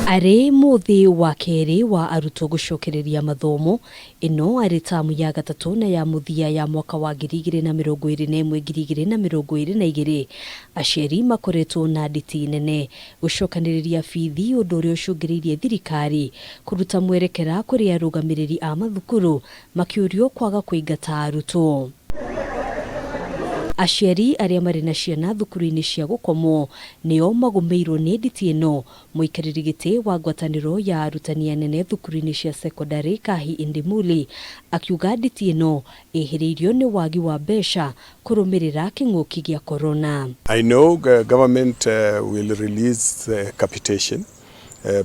Arĩ mũthĩ wa kerĩ wa arutwo gũcokereria mathomo, ĩno arĩ tamu ya gatatũ na ya mũthia ya mwaka wa 2021 2022, aciari makoretwo na nditi nene gũcokanĩrĩria bithi, ũndũ ũrĩa ũcũngĩrĩirie thirikari kũruta mwerekera kũrĩ arũgamĩrĩri a mathukuru makĩũrio kwaga kũingata arutwo. Aciari arĩa marĩ na ciana thukuru-inĩ cia gũkomwo nĩo magũmĩirwo nĩ nditi ĩno. Mũikarĩri gĩtĩ wa ngwatanĩro ya arutani anene thukuru-inĩ cia cekondarĩ Kahi Indimuli akiuga nditi ĩno ĩhĩrĩirio nĩ wagi wa mbeca kũrũmĩrĩra kĩng'ũki gĩa corona. I know government will release capitation,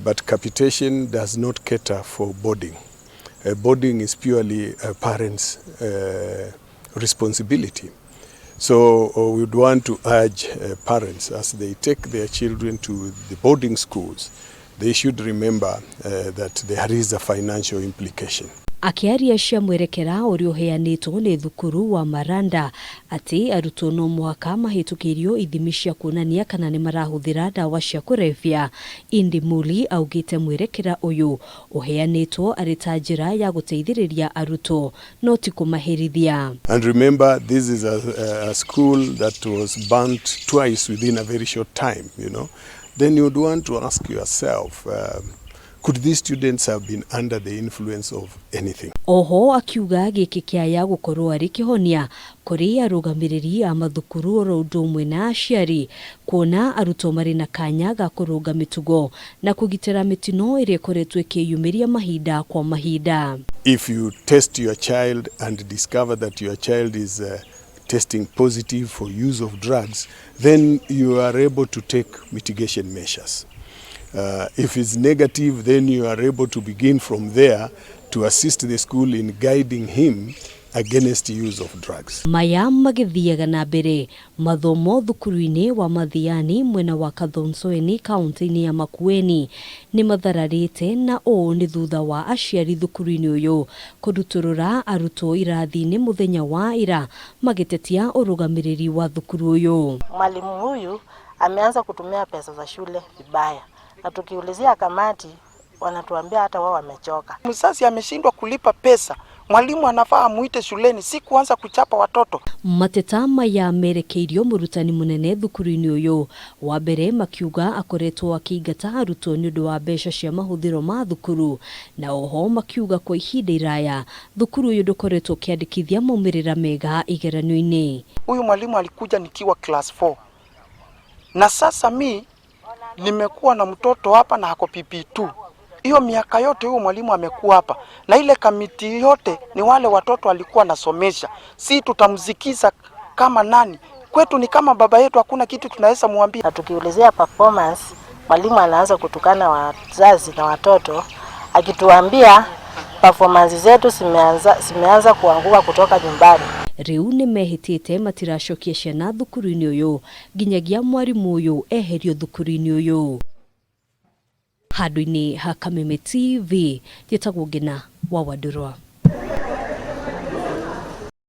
but capitation does not cater for boarding. Boarding is purely a parents' responsibility. So we would want to urge parents as they take their children to the boarding schools, they should remember that there is a financial implication. Akĩaria cia mwerekera ũrĩa ũheanĩtwo nĩ thukuru wa Maranda atĩ arutwo no mũhaka mahĩtũkĩrio ithimi cia kuonania kana nĩ marahũthĩra ndawa cia kũrebia, Indimuli augĩte mwerekera ũyũ ũheanĩtwo arĩ ta njĩra ya gũteithĩrĩria arutwo no ti kũmaherithia. And remember, this is a school that was burnt twice within a very short time. Then you would want to ask yourself, could these students have been under the influence of anything? Oho akiuga gĩkĩ kĩaya gũkorwo arĩ kĩhonia kũrĩ arũgamĩrĩri a mathukuru oro ũndũ ũmwe na aciari, kuona arutwo marĩ na kanya ga kũrũnga mĩtugo na kũgitĩra mĩtino ĩrĩa ĩkoretwo ĩkĩyumĩria mahinda kwa mahinda. If you test your child and discover that your child is testing positive for use of drugs, then you are able to take mitigation measures. If it's negative, then you are able to begin from there to assist the school in guiding him against use of drugs. Maya magĩthiaga na mbere, mathomo thukuru-inĩ wa Mathiani mwena wa Kathonzweni kaunti-inĩ ya Makueni nĩ mathararĩte, na ũũ nĩ thutha wa aciari thukuru-inĩ ũyũ kũrutũrũra arutwo irathi-inĩ mũthenya wa ira magĩtetia ũrũgamĩrĩri wa thukuru ũyũ. Mwalimu huyu ameanza kutumia pesa za shule vibaya, na tukiulizia kamati wanatuambia hata wao wamechoka. Mzazi ameshindwa kulipa pesa, mwalimu anafaa amuite shuleni, si kuanza kuchapa watoto. Mateta maya merekeirio mũrutani mũnene thukuru-inĩ ũyũ wa mbere, makiuga akoretwo akĩingata arutwo nĩ ũndũ wa mbeca cia mahũthĩro ma thukuru, na oho makiuga kwa ihinda iraya thukuru ũyũ ndũkoretwo ũkĩandĩkithia maumĩrĩra mega igeranio-inĩ. Huyu mwalimu alikuja nikiwa class 4 na sasa mi nimekuwa na mtoto hapa na ako PP2. Hiyo miaka yote huyu mwalimu amekuwa hapa, na ile kamiti yote ni wale watoto alikuwa anasomesha. Si tutamsikiza kama nani? Kwetu ni kama baba yetu, hakuna kitu tunaweza muambia. Na tukiulizia performance, mwalimu anaanza kutukana wazazi na watoto akituambia performance zetu zimeanza kuanguka kutoka nyumbani. Rĩu nĩ mehĩtĩte matiracokia ciana thukuru-inĩ ũyũ nginyagia mwarimũ ũyũ eherio thukuru-inĩ ũyũ. Handũ-inĩ ha Kameme TV, njĩtagwo Ngina wa Wandũrwa.